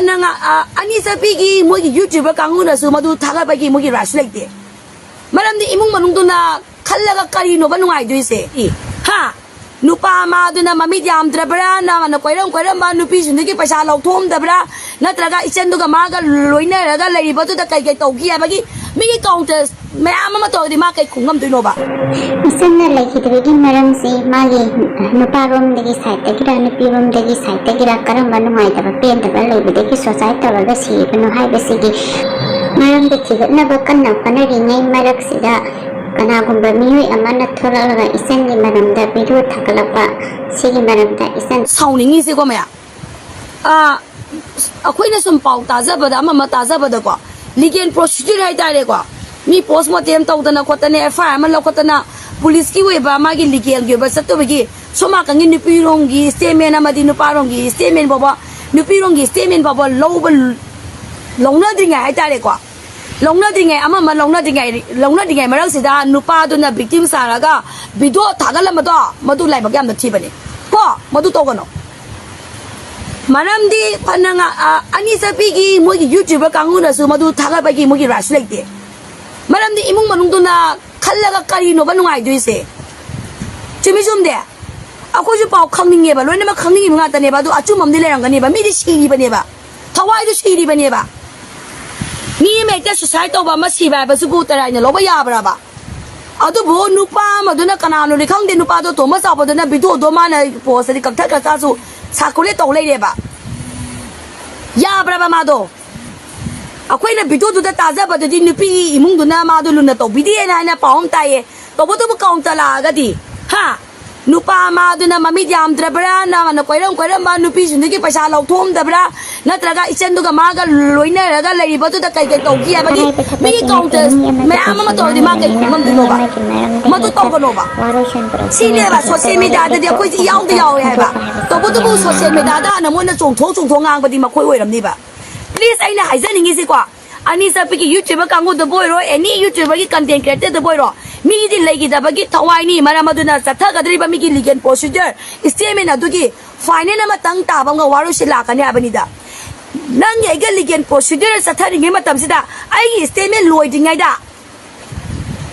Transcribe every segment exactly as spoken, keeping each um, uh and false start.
ꯅꯪ, ꯑ, ꯑꯅꯤ ꯆꯠꯄꯤꯒꯤ ꯃꯣꯏꯒꯤ YouTuber ꯀꯥꯡꯕꯨꯅꯁꯨ ꯃꯗꯨ ꯊꯥꯒꯠꯄꯒꯤ ꯃꯣꯏꯒꯤ rights ꯂꯩꯇꯦ꯫ ꯃꯔꯝꯗꯤ ꯏꯃꯨꯡ ꯃꯅꯨꯡꯗꯨꯅ ꯈꯜꯂꯒ ꯀꯔꯤꯅꯣꯕ ꯅꯨꯡꯉꯥꯏꯗꯣꯏꯁꯦ? ꯏ, ꯍꯥ? ꯅꯨꯄꯥ ꯑꯃꯗꯨꯅ ꯃꯃꯤꯠ ꯌꯥꯝꯗ꯭ꯔꯕ꯭ꯔꯥ? ꯅ ꯀꯣꯏꯔꯝ ꯀꯣꯏꯔꯝꯕ ꯅꯨꯄꯤꯁꯤꯡꯗꯨꯒꯤ ꯄꯩꯁꯥ ꯂꯧꯊꯣꯛꯑꯝꯗꯕ꯭ꯔꯥ? ꯅꯠꯇ꯭ꯔꯒ ꯏꯆꯟꯗꯨꯒ ꯃꯥꯒ ꯂꯣꯏꯅꯔꯒ ꯂꯩꯔꯤꯕꯗꯨꯗ ꯀꯩ ꯀꯩ ꯇꯧꯈꯤ ꯍꯥꯏꯕꯒꯤ ꯃꯤꯒꯤ counter ꯃꯌꯥꯝ ꯑꯃ ꯇꯧꯔꯗꯤ ꯃꯥ ꯀꯩ ꯈꯨꯝꯉꯝꯗꯣꯏꯅꯣꯕ? ꯏꯆꯟꯅ ꯂꯩꯈꯤꯗꯕꯒꯤ ꯃꯔꯝꯁꯤ ꯃꯥꯒꯤ ꯅꯨꯄꯥꯔꯣꯝꯗꯒꯤ sideꯇꯒꯤꯔ ꯅꯨꯄꯤꯔꯣꯝꯗꯒꯤ sideꯇꯒꯤꯔ ꯀꯔꯝꯕ ꯅꯨꯡꯉꯥꯏꯇꯕ ꯄꯦꯟꯗꯕ ꯂꯩꯕꯗꯒꯤ suicide ꯇꯧꯔꯒ ꯁꯤꯕꯅꯣ ꯍꯥꯏꯕꯁꯤꯒꯤ ꯃꯔꯝꯗ ꯊꯤꯒꯠꯅꯕ ꯀꯟꯅ ꯍꯣꯠꯅꯔꯤꯉꯩ ꯃꯔꯛꯁꯤꯗ ꯀꯅꯥꯒꯨꯝꯕ ꯃꯤꯑꯣꯏ ꯑꯃꯅ ꯊꯣꯛꯂꯛꯂꯒ ꯏꯆꯟꯒꯤ ꯃꯔꯝꯗ video ꯊꯥꯒꯠꯂꯛꯄ ꯁꯤꯒꯤ ꯃꯔꯝꯗ ꯏꯆꯟ ꯁꯥꯎꯅꯤꯡꯉꯤꯁꯦꯀꯣ ꯃꯌꯥꯝ꯫ ꯑ, ꯑꯩꯈꯣꯏꯅ ꯁꯨꯝ ꯄꯥꯎ ꯇꯥꯖꯕꯗ, ꯑꯃ ꯑꯃ ꯇꯥꯖꯕꯗꯀꯣ, legal procedure ꯍꯥꯏꯇꯥꯔꯦꯀꯣ, ꯃꯤ post mortem ꯇꯧꯗꯅ ꯈꯣꯠꯇꯅ, FIR ꯑꯃ ꯂꯧꯈꯠꯇꯅ, policeꯀꯤ ꯑꯣꯏꯕ ꯃꯥꯒꯤ legalꯒꯤ ꯑꯣꯏꯕ ꯆꯠꯇꯕꯒꯤ ꯁꯣꯝ ꯅꯥꯀꯟꯒꯤ ꯅꯨꯄꯤꯔꯣꯝꯒꯤ statement ꯑꯃꯗꯤ ꯅꯨꯄꯥꯔꯣꯝꯒꯤ statement ꯐꯥꯎꯕ, ꯅꯨꯄꯤꯔꯣꯝꯒꯤ statement ꯐꯥꯎꯕ ꯂꯧꯕ, ꯂꯧꯅꯗ꯭ꯔꯤꯉꯩ ꯍꯥꯏꯇꯥꯔꯦꯀꯣ, ꯂꯧꯅꯗ꯭ꯔꯤꯉꯩ, ꯑꯃ ꯑꯃ ꯂꯧꯅꯗ꯭ꯔꯤꯉꯩ, ꯂꯧꯅꯗ꯭ꯔꯤꯉꯩ ꯃꯔꯛꯁꯤꯗ ꯅꯨꯄꯥꯗꯨꯅ victim ꯁꯥꯔꯒ video ꯊꯥꯒꯠꯂꯝꯕꯗꯣ, ꯃꯗꯨ ꯂꯥꯏꯕꯛ ꯌꯥꯝꯅ ꯊꯤꯕꯅꯦ ꯀꯣ꯫ ꯃꯗꯨ ꯇꯧꯒꯅꯣ꯫ ꯃꯔꯝꯗꯤ ꯐꯅ ꯉ-, ꯑ, ꯑꯅꯤ ꯆꯠꯄꯤꯒꯤ ꯃꯣꯏꯒꯤ YouTuber ꯀꯥꯡꯕꯨꯅꯁꯨ ꯃꯗꯨ ꯊꯥꯒꯠꯄꯒꯤ ꯃꯣꯏꯒꯤ rights ꯂꯩꯇꯦ꯫ ꯃꯔꯝꯗꯤ ꯏꯃꯨꯡ ꯃꯅꯨꯡꯗꯨꯅ ꯈꯜꯂꯒ ꯀꯔꯤꯅꯣꯕ ꯅꯨꯡꯉꯥꯏꯗꯣꯏꯁꯦ? ꯆꯨꯝꯃꯤ ꯆꯨꯝꯗꯦ? ꯑꯩꯈꯣꯏꯁꯨ ꯄꯥꯎ ꯈꯪꯅꯤꯡꯉꯦꯕ, ꯂꯣꯏꯅꯃꯛ ꯈꯪꯅꯤꯡꯉꯤꯕ ꯉꯥꯛꯇꯅꯦꯕ꯫ ꯑꯗꯨ ꯑꯆꯨꯝꯕ ꯑꯃꯗꯤ ꯂꯩꯔꯝꯒꯅꯦꯕ꯫ ꯃꯤꯗꯤ ꯁꯤꯔꯤꯕꯅꯦꯕ, ꯊꯋꯥꯏꯗꯨ ꯁꯤꯔꯤꯕꯅꯦꯕ꯫ ꯃꯤ ꯑꯃ ꯍꯦꯛꯇ suicide ꯇꯧꯕ ꯑꯃ ꯁꯤꯕ ꯍꯥꯏꯕꯁꯤꯕꯨ ꯇꯔꯥꯏꯅ ꯂꯧꯕ ꯌꯥꯕ꯭ꯔꯕ? ꯑꯗꯨꯕꯨ ꯅꯨꯄꯥ ꯑꯃꯗꯨꯅ, ꯀꯅꯥꯅꯣꯅꯤ ꯈꯪꯗꯦ, ꯅꯨꯄꯥꯗꯣ ꯇꯣꯝꯕ ꯆꯥꯎꯕꯗꯨꯅ videoꯗꯣ ꯃꯥꯅ post ꯇꯗꯤ ꯀꯛꯊꯠꯈ꯭ꯔ ꯇꯥꯔꯁꯨ circulate ꯇꯧ ꯂꯩꯔꯦꯕ꯫ ꯌꯥꯕ꯭ꯔꯕ ꯃꯥꯗꯣ? ꯑꯩꯈꯣꯏꯅ videoꯗꯨꯗ ꯇꯥꯖꯕꯗꯗꯤ ꯅꯨꯄꯤꯒꯤ ꯏꯃꯨꯡꯗꯨꯅ ꯃꯥꯗꯣ ꯂꯨꯅ ꯇꯧꯕꯤꯗꯦꯅ ꯍꯥꯏꯅ ꯄꯥꯎ ꯑꯃ ꯇꯥꯏꯌꯦ꯫ ꯇꯧꯕꯇꯕꯨ counter ꯂꯥꯛꯑꯒꯗꯤ, ꯍꯥ? ꯅꯨꯄꯥ ꯑꯃꯗꯨꯅ ꯃꯃꯤꯠ ꯌꯥꯝꯗ꯭ꯔꯕ꯭ꯔꯥ? ꯅ ꯀꯣꯏꯔꯝ ꯀꯣꯏꯔꯝꯕ ꯅꯨꯄꯤꯁꯤꯡꯗꯨꯒꯤ ꯄꯩꯁꯥ ꯂꯧꯊꯣꯛꯑꯝꯗꯕ꯭ꯔꯥ? ꯅꯠꯇ꯭ꯔꯒ ꯏꯆꯟꯗꯨꯒ ꯃꯥꯒ ꯂꯣꯏꯅꯔꯒ ꯂꯩꯔꯤꯕꯗꯨꯗ ꯀꯩ ꯀꯩ ꯇꯧꯈꯤ ꯍꯥꯏꯕꯒꯤ ꯃꯤꯒꯤ counter ꯃꯌꯥꯝ ꯑꯃ ꯇꯧꯔꯗꯤ ꯃꯥ ꯀꯩ ꯈꯨꯝꯉꯝꯗꯣꯏꯅꯣꯕ? ꯃꯗꯨ ꯇꯧꯒꯅꯣꯕ꯫ ꯁꯤꯅꯦꯕ social mediaꯗꯗꯤ ꯑꯩꯈꯣꯏꯁꯦ ꯌꯥꯎꯗꯤ ꯌꯥꯎꯔꯦ ꯍꯥꯏꯕ꯫ ꯇꯧꯕꯇꯕꯨ social mediaꯗ ꯍꯥꯟꯅ ꯃꯣꯏꯅ ꯆꯣꯡꯊꯣꯛ ꯆꯣꯡꯊꯣꯛ ꯉꯥꯡꯕꯗꯤ ꯃꯈꯣꯏ ꯑꯣꯏꯔꯝꯅꯤꯕ꯫ Please, ꯑꯩꯅ ꯍꯥꯏꯖꯅꯤꯡꯉꯤꯁꯤꯀꯣ, ꯑꯅꯤ ꯆꯠꯄꯤꯒꯤ YouTuber ꯀꯥꯡꯕꯨꯗꯕꯨ ꯑꯣꯏꯔꯣ, any YouTuberꯒꯤ content creatorꯗꯕꯨ ꯑꯣꯏꯔꯣ, ꯃꯤꯗꯤ ꯂꯩꯈꯤꯗꯕꯒꯤ ꯊꯋꯥꯏꯅꯤ꯫ ꯃꯔꯝ ꯑꯗꯨꯅ ꯆꯠꯊꯒꯗꯧꯔꯤꯕ ꯃꯤꯒꯤ legal procedure, statement ꯑꯗꯨꯒꯤ final ꯑꯃꯇꯪ ꯇꯥꯕ ꯑꯃꯒ ꯋꯥꯔꯣꯏꯁꯤꯟ ꯂꯥꯛꯀꯅꯤ ꯍꯥꯏꯕꯅꯤꯗ꯫ ꯅꯪꯒꯤ ꯑꯩꯒ ꯂꯤꯒꯦꯜ ꯄ꯭ꯔꯣꯁꯤꯗ꯭ꯌꯨꯔ ꯆꯠꯊꯔꯤꯉꯩ ꯃꯇꯝꯁꯤꯗ ꯑꯩꯒꯤ ꯁ꯭ꯇꯦꯠꯃꯦꯟ ꯂꯣꯏꯗ꯭ꯔꯤꯉꯩꯗ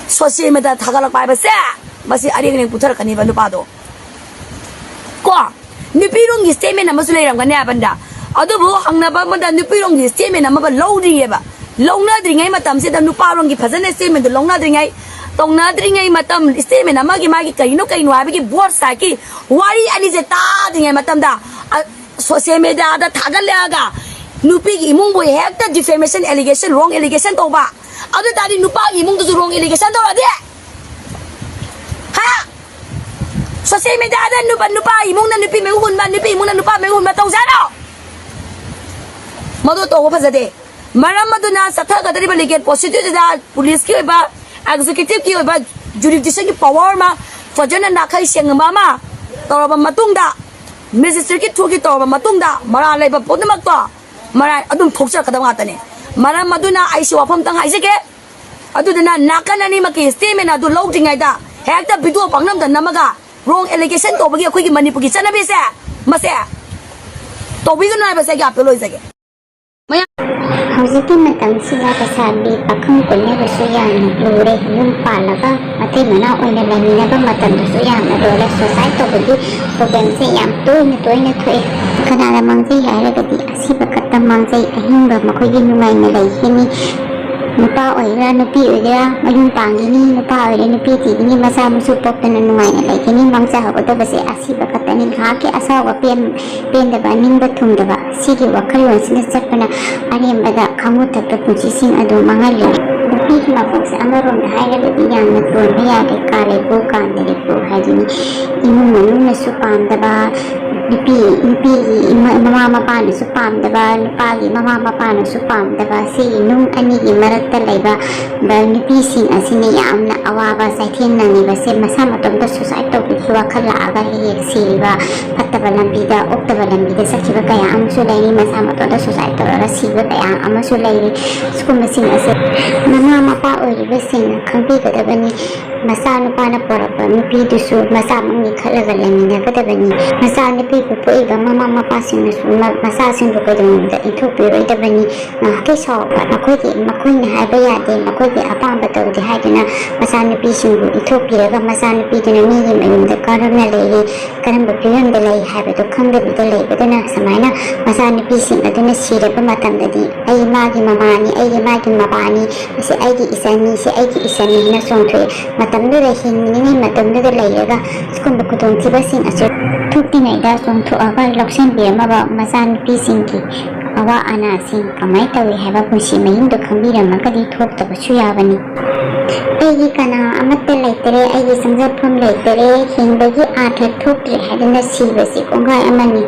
ꯁꯣꯁꯤꯌꯦꯜ ꯃꯦꯗꯤꯌꯥ ꯊꯥꯒꯠꯂꯛꯄ ꯍꯥꯏꯕꯁꯦ, ꯃꯁꯤ ꯑꯔꯦꯡ ꯑꯔꯦꯡ ꯄꯨꯊꯔꯛꯀꯅꯤꯕ ꯅꯨꯄꯥꯗꯣ꯫ ꯀꯣ, ꯅꯨꯄꯤꯔꯣꯝꯒꯤ ꯁ꯭ꯇꯦꯠꯃꯦꯟ ꯑꯃꯁꯨ ꯂꯩꯔꯝꯒꯅꯤ ꯍꯥꯏꯕꯅꯤꯗ꯫ ꯑꯗꯨꯕꯨ ꯍꯪꯅꯕ ꯑꯃꯗ ꯅꯨꯄꯤꯔꯣꯝꯒꯤ ꯁ꯭ꯇꯦꯠꯃꯦꯟ ꯑꯃꯒ ꯂꯧꯗ꯭ꯔꯤꯑꯕ꯫ ꯂꯧꯅꯗ꯭ꯔꯤꯉꯩ ꯃꯇꯝꯁꯤꯗ ꯅꯨꯄꯥꯔꯣꯝꯒꯤ ꯐꯖꯅ ꯁ꯭ꯇꯦꯠꯃꯦꯟꯗꯣ ꯂꯧꯅꯗ꯭ꯔꯤꯉꯩ, ꯇꯧꯅꯗ꯭ꯔꯤꯉꯩ ꯃꯇꯝ, ꯁ꯭ꯇꯦꯠꯃꯦꯟ ꯑꯃꯒꯤ ꯃꯥꯒꯤ ꯀꯔꯤꯅꯣ ꯀꯔꯤꯅꯣ ꯍꯥꯏꯕꯒꯤ ꯕꯣꯠ ꯁꯥꯏꯠꯀꯤ ꯋꯥꯔꯤ ꯑꯅꯤꯁꯦ ꯇꯥꯗ꯭ꯔꯤꯉꯩ ꯃꯇꯝꯗ, ꯑ, ꯁꯣꯁꯤꯌꯦꯜ ꯃꯦꯗꯤꯌꯥꯗ ꯊꯥꯒꯠꯂꯛꯑꯒ ꯅꯨꯄꯤꯒꯤ ꯏꯃꯨꯡꯕꯨ ꯍꯦꯛꯇ ꯗꯤꯐꯦꯃꯦꯁꯟ ꯑꯦꯂꯤꯒꯦꯁꯟ, ꯔꯣꯡ ꯑꯦꯂꯤꯒꯦꯁꯟ ꯇꯧꯕ꯫ ꯑꯗꯨ ꯇꯥꯔꯗꯤ ꯅꯨꯄꯥꯒꯤ ꯏꯃꯨꯡꯗꯁꯨ ꯔꯣꯡ ꯑꯦꯂꯤꯒꯦꯁꯟ ꯇꯧꯔꯗꯤ? ꯍꯥ? ꯁꯣꯁꯤꯌꯦꯜ ꯃꯦꯗꯤꯌꯥꯗ ꯅꯨꯄꯥ, ꯅꯨꯄꯥ ꯏꯃꯨꯡꯅ ꯅꯨꯄꯤ ꯃꯌꯨꯝ ꯍꯨꯟꯕ, ꯅꯨꯄꯤ ꯏꯃꯨꯡꯅ ꯅꯨꯄꯥ ꯃꯌꯨꯝ ꯍꯨꯟꯕ ꯇꯧꯖꯥꯠꯂꯣ? ꯃꯗꯨ ꯇꯧꯕ ꯐꯖꯗꯦ꯫ ꯃꯔꯝ ꯑꯗꯨꯅ ꯆꯠꯊꯒꯗꯧꯔꯤꯕ ꯂꯤꯒꯦꯜ ꯄ꯭ꯔꯣꯁꯤꯗ꯭ꯌꯨꯔꯁꯤꯗ ꯄꯨꯂꯤꯁꯀꯤ ꯑꯣꯏꯕ, ꯑꯦꯛꯖꯤꯀ꯭ꯌꯨꯇꯤꯚꯀꯤ ꯑꯣꯏꯕ, ꯖꯨꯔꯤꯗꯤꯛꯁꯟꯒꯤ ꯄꯥꯋꯔ ꯑꯃ ꯐꯖꯅ ꯅꯥꯈꯩ ꯁꯦꯡꯕ ꯑꯃ ꯇꯧꯔꯕ ꯃꯇꯨꯡꯗ, ꯃꯦꯖꯤꯁꯇ꯭ꯔꯦꯠꯀꯤ ꯊ꯭ꯔꯨꯒꯤ ꯇꯧꯔꯕ ꯃꯇꯨꯡꯗ, ꯃꯔꯥꯜ ꯂꯩꯕ ꯄꯨꯝꯅꯃꯛꯇꯣ ꯃꯔꯥꯏ ꯑꯗꯨꯝ ꯊꯣꯛꯆꯔꯛꯀꯗꯕ ꯉꯥꯛꯇꯅꯦ꯫ ꯃꯔꯝ ꯑꯗꯨꯅ ꯑꯩꯁꯨ ꯋꯥꯐꯝꯇꯪ ꯍꯥꯏꯖꯒꯦ꯫ ꯑꯗꯨꯗꯨꯅ ꯅꯥꯀꯟ ꯑꯅꯤꯃꯛꯀꯤ ꯁ꯭ꯇꯦꯠꯃꯦꯟ ꯑꯗꯨ ꯂꯧꯗ꯭ꯔꯤꯉꯩꯗ ꯍꯦꯛꯇ ꯚꯤꯗꯤꯑꯣ ꯄꯪꯅꯝꯗ ꯅꯝꯃꯒ ꯔꯣꯡ ꯑꯦꯂꯤꯒꯦꯁꯟ ꯇꯧꯕꯒꯤ ꯑꯩꯈꯣꯏꯒꯤ ꯃꯅꯤꯄꯨꯔꯒꯤ ꯆꯠꯅꯕꯤꯁꯦ, ꯃꯁꯦ ꯇꯧꯕꯤꯒꯅꯨ ꯍꯥꯏꯕꯁꯦ ꯑꯩꯒꯤ ꯑꯄꯤꯜ ꯑꯣꯏꯖꯒꯦ꯫ ꯃꯌꯥꯝ ꯍꯧꯖꯤꯛꯀꯤ ꯃꯇꯝꯁꯤꯗ ꯂꯩꯁꯥꯕꯤ ꯄꯥꯈꯪ ꯀꯣꯏꯅꯕꯁꯨ ꯌꯥꯝꯅ ꯂꯨꯔꯦ꯫ ꯌꯨꯝ ꯄꯥꯜꯂꯒ ꯃꯇꯩ ꯃꯅꯥꯎ ꯑꯣꯏꯅ ꯂꯩꯃꯤꯟꯅꯕ ꯃꯇꯝꯗꯁꯨ ꯌꯥꯝꯅ ꯂꯨꯔꯦ꯫ ꯁꯨꯁꯥꯏꯠ ꯇꯧꯕꯒꯤ ꯄ꯭ꯔꯣꯕ꯭ꯂꯦꯝꯁꯦ ꯌꯥꯝ ꯇꯣꯏꯅ ꯇꯣꯏꯅ ꯊꯣꯛꯑꯦ꯫ ꯀꯅꯥꯗ ꯃꯥꯡꯖꯩ ꯍꯥꯏꯔꯒꯗꯤ ꯑꯁꯤꯕ ꯈꯛꯇ ꯃꯥꯡꯖꯩ꯫ ꯑꯍꯤꯡꯕ ꯃꯈꯣꯏꯒꯤ ꯅꯨꯡꯉꯥꯏꯅ ꯂꯩꯈꯤꯅꯤ꯫ ꯅꯨꯄꯥ ꯑꯣꯏꯒꯦꯔꯥ ꯅꯨꯄꯤ ꯑꯣꯏꯒꯦꯔꯥ ꯃꯌꯨꯝ ꯄꯥꯟꯈꯤꯅꯤ, ꯅꯨꯄꯥ ꯑꯣꯏꯔꯦ ꯅꯨꯄꯤ ꯊꯤꯈꯤꯅꯤ, ꯃꯆꯥ ꯃꯁꯨ ꯄꯣꯛꯇꯅ ꯅꯨꯡꯉꯥꯏꯅ ꯂꯩꯈꯤꯅꯤ꯫ ꯃꯥꯡꯖꯍꯧꯒꯗꯕꯁꯦ ꯑꯁꯤꯕ ꯈꯛꯇꯅꯤ꯫ ꯉꯥꯏꯍꯥꯛꯀꯤ ꯑꯁꯥꯎꯕ ꯄꯦꯟ-, ꯄꯦꯟꯗꯕ, ꯅꯤꯡꯕ ꯊꯨꯡꯗꯕ, ꯁꯤꯒꯤ ꯋꯥꯈꯜꯂꯣꯟꯁꯤꯅ ꯆꯠꯄꯅ ꯑꯔꯦꯝꯕꯗ ꯈꯥꯉꯨ ꯊꯛꯇ ꯄꯨꯟꯁꯤꯁꯤꯡ ꯑꯗꯨ ꯃꯥꯡꯍꯜꯂꯤ꯫ ꯅꯨꯄꯤꯒꯤ ꯃꯄꯣꯛꯁꯦ ꯑꯃꯔꯣꯝꯗ ꯍꯥꯏꯔꯒꯗꯤ ꯌꯥꯝꯅ ꯇꯣꯟꯕ ꯌꯥꯗꯦ, ꯀꯥ ꯂꯩꯕꯨ ꯀꯥꯟꯗ ꯂꯩꯕꯨ ꯍꯥꯏꯗꯨꯅꯤ꯫ ꯏꯃꯨꯡ ꯃꯅꯨꯡꯅꯁꯨ ꯄꯥꯝꯗꯕ, ꯅꯨꯄꯤ, ꯅꯨꯄꯤꯒꯤ ꯏꯃꯥ-, ꯃꯃꯥ ꯃꯄꯥꯅꯁꯨ ꯄꯥꯝꯗꯕ, ꯅꯨꯄꯥꯒꯤ ꯃꯃꯥ ꯃꯄꯥꯅꯁꯨ ꯄꯥꯝꯗꯕ, ꯁꯤꯒꯤ ꯅꯨꯡ ꯑꯅꯤꯒꯤ ꯃꯔꯛꯇ ꯂꯩꯕ ꯕ-, ꯅꯨꯄꯤꯁꯤꯡ ꯑꯁꯤꯅ ꯌꯥꯝꯅ ꯑꯋꯥꯕ ꯆꯩꯊꯦꯡ ꯅꯪꯉꯤꯕꯁꯦ꯫ ꯃꯁꯥ ꯃꯇꯣꯝꯇ ꯁꯨꯁꯥꯏꯠ ꯇꯧꯕꯒꯤ ꯋꯥꯈꯜ ꯂꯥꯛꯑꯒ ꯍꯦꯛ ꯍꯦꯛ ꯁꯤꯔꯤꯕ, ꯐꯠꯇꯕ ꯂꯝꯕꯤꯗ, ꯑꯣꯛꯇꯕ ꯂꯝꯕꯤꯗ ꯆꯠꯈꯤꯕ ꯀꯌꯥ ꯑꯃꯁꯨ ꯂꯩꯔꯤ꯫ ꯃꯁꯥ ꯃꯇꯣꯝꯇ ꯁꯨꯁꯥꯏꯠ ꯇꯧꯔꯒ ꯁꯤꯕ ꯀꯌꯥ ꯑꯃꯁꯨ ꯂꯩꯔꯤ꯫ ꯁꯤꯒꯨꯝꯕꯁꯤꯡ ꯑꯁꯦ ꯃꯃꯥ ꯃꯄꯥ ꯑꯣꯏꯔꯤꯕꯁꯤꯡꯅ ꯈꯪꯕꯤꯒꯗꯕꯅꯤ꯫ ꯃꯆꯥꯅꯨꯄꯥꯅ ꯄꯣꯔꯛꯄ ꯅꯨꯄꯤꯗꯨꯁꯨ ꯃꯆꯥꯃꯛꯅꯤ ꯈꯜꯂꯒ ꯂꯩꯃꯤꯟꯅꯒꯗꯕꯅꯤ꯫ ꯃꯆꯥꯅꯨꯄꯤꯕꯨ ꯄꯣꯛꯏꯕ ꯃꯃꯥ ꯃꯄꯥꯁꯤꯡꯅꯁꯨ ꯃ-, ꯃꯆꯥꯁꯤꯡꯕꯨ ꯀꯩꯗꯧꯅꯨꯡꯗ ꯏꯟꯊꯣꯛꯄꯤꯔꯣꯏꯗꯕꯅꯤ꯫ ꯉꯥꯏꯍꯥꯛꯀꯤ ꯁꯥꯎꯕ, ꯃꯈꯣꯏꯒꯤ, ꯃꯈꯣꯏꯅ ꯍꯥꯏꯕ ꯌꯥꯗꯦ, ꯃꯈꯣꯏꯒꯤ ꯑꯄꯥꯝꯕ ꯇꯧꯗꯦ ꯍꯥꯏꯗꯨꯅ ꯃꯆꯥꯅꯨꯄꯤꯁꯤꯡꯕꯨ ꯏꯟꯊꯣꯛꯄꯤꯔꯒ ꯃꯆꯥꯅꯨꯄꯤꯗꯨꯅ ꯃꯤꯒꯤ ꯃꯌꯨꯝꯗ ꯀꯔꯝꯅ ꯂꯩꯔꯤ, ꯀꯔꯝꯕ ꯐꯤꯕꯝꯗ ꯂꯩ ꯍꯥꯏꯕꯗꯨ ꯈꯪꯗꯕꯤꯗ ꯂꯩꯕꯗꯨꯅ ꯁꯨꯃꯥꯏꯅ ꯃꯆꯥꯅꯨꯄꯤꯁꯤꯡ ꯑꯗꯨꯅ ꯁꯤꯔꯕ ꯃꯇꯝꯗꯗꯤ "ꯑꯩ ꯃꯥꯒꯤ ꯃꯃꯥꯅꯤ, ꯑꯩꯒꯤ ꯃꯥꯒꯤ ꯃꯄꯥꯅꯤ, ꯃꯁꯤ ꯑꯩꯒꯤ ꯏꯆꯟꯅꯤ, ꯁꯤ ꯑꯩꯒꯤ ꯏꯆꯟꯅꯤ" ꯍꯥꯏꯅ ꯆꯣꯡꯊꯣꯛꯑꯦ꯫ ꯃꯇꯝꯗꯨꯗ ꯍꯤꯡꯂꯤꯉꯩ ꯃꯇꯝꯗꯨꯗ ꯂꯩꯔꯒ ꯁꯤꯒꯨꯝꯕ ꯈꯨꯗꯣꯡꯊꯤꯕꯁꯤꯡ ꯑꯁꯤ ꯊꯣꯛꯇ꯭ꯔꯤꯉꯩꯗ ꯆꯣꯡꯊꯣꯛꯑꯒ ꯂꯧꯁꯤꯟꯕꯤꯔꯝꯃꯕ ꯃꯆꯥꯅꯨꯄꯤꯁꯤꯡꯒꯤ ꯑꯋꯥ ꯑꯅꯥꯁꯤꯡ ꯀꯃꯥꯏꯅ ꯇꯧꯏ ꯍꯥꯏꯕ ꯄꯨꯟꯁꯤ ꯃꯍꯤꯡꯗꯣ ꯈꯪꯕꯤꯔꯝꯃꯒꯗꯤ ꯊꯣꯛꯇꯕꯁꯨ ꯌꯥꯕꯅꯤ꯫ "ꯑꯩꯒꯤ ꯀꯅꯥ ꯑꯃꯠꯇ ꯂꯩꯇꯔꯦ, ꯑꯩꯒꯤ ꯆꯪꯖꯐꯝ ꯂꯩꯇꯔꯦ, ꯍꯤꯡꯕꯒꯤ ꯑꯥꯔꯊ ꯊꯣꯛꯇ꯭ꯔꯦ" ꯍꯥꯏꯗꯨꯅ ꯁꯤꯕꯁꯤ ꯀꯣꯡꯒꯥꯏ ꯑꯃꯅꯤ꯫